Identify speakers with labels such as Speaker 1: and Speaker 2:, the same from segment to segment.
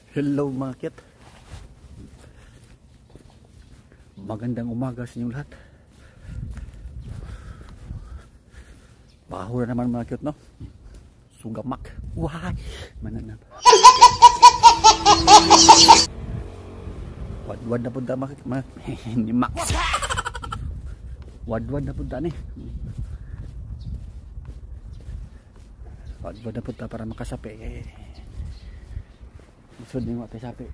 Speaker 1: Hello mga kit. Magandang umaga sa inyong lahat. Bahura naman mga cute, no? Sugamak. Why? Mananap. Wadwad na punta mga ni Max. Wadwad na punta ni. Wadwad na punta para makasapi. Sud ni wa sapi.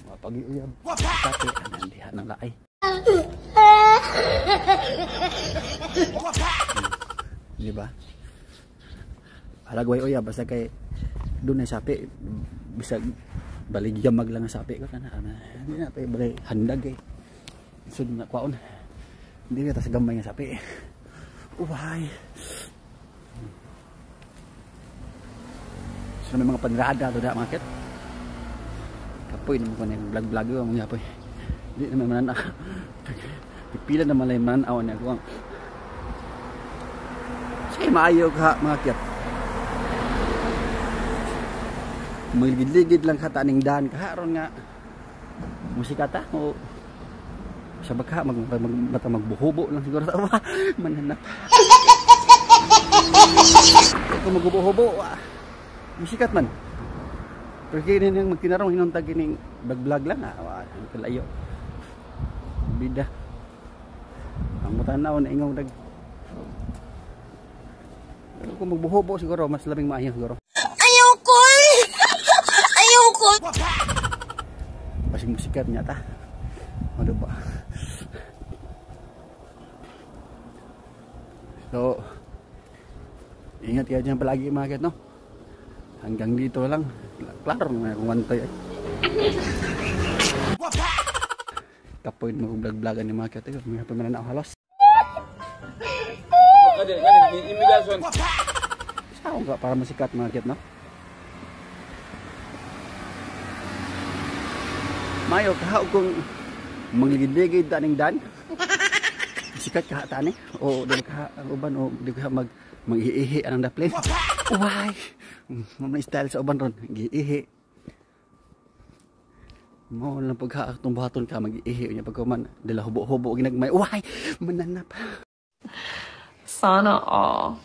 Speaker 1: Wa pagi-uyab. Sapi anan diha nang laay. Di ba? Halagway uyab basta kay doon ay sapi bisag baligya mag lang ang sapi ko kana. Hindi na pa balay handag eh. Sud na kwaon. Hindi na ta sa gamay nga sapi. Uhay. So may mga panrada to da market. Kapoy naman ko na yung vlog-vlog yung mga kapoy. Hindi naman mananaw. Pipila naman lang mananaw niya. Sige, maayo ka mga kiyat. Magligid-ligid lang ka taning daan ka. Aron nga musika ta o sa baka magbuhubo lang siguro. Mananap. Kung magbuhubo, musikat man. Pero kaya nang magtinarong hinuntag kining vlog-vlog lang ah. Kalayo. Bida. Ang mutanaw na ingaw nag. Pero kung magbuhobo siguro mas labing maayo siguro.
Speaker 2: Ayoko. Ayoko.
Speaker 1: Basig musikat niya ta. Ano ba? So ingat kayo dyan palagi mga kat, no? Hanggang dito lang. Klaro naman akong wantoy eh. Kapoy na mag-vlog-vlogan ni mga kat. May hapon man na ako halos. Saan ka para masikat mga kat, no? Mayo kahaw kung magligid-ligid taning dan. Sikat kaha tani o di kaha ang uban o di kaha mag-iihi anang daplin. Why? Mamay style sa uban ron, giihi. Mo lang pagha atong buhaton ka mag-iihi unya pagkuman dila hubo-hubo ginagmay. Why? Mananap.
Speaker 2: Sana all.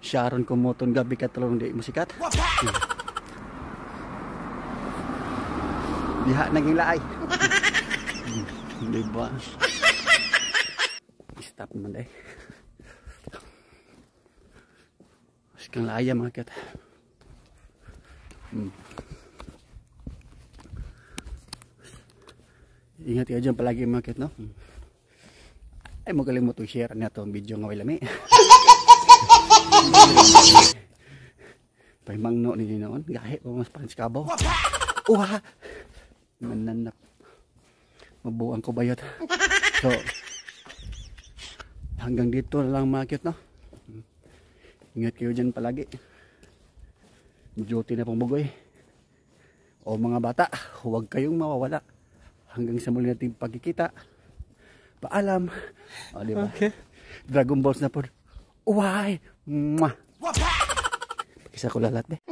Speaker 1: Sharon kumuton gabi katulong di musikat. Diha naging laay. Di ba? Stop naman eh. Kang laaya mga kat. Ingat kayo dyan palagi mga kat, no? Ay magaling mo to share na itong video nga lami. Pahimangno ni noon. Gahi ko mas pans kabaw. Uha! Mananap. Mabuang ko bayot. So hanggang dito lang mga kat, no? Ingat kayo dyan palagi. Duty na pong bugoy. O mga bata, huwag kayong mawawala. Hanggang sa muli nating pagkikita. Paalam. O, diba?
Speaker 3: Okay.
Speaker 1: Dragon Balls na po. Uway! Mwah! Pagkisa ko lalat eh.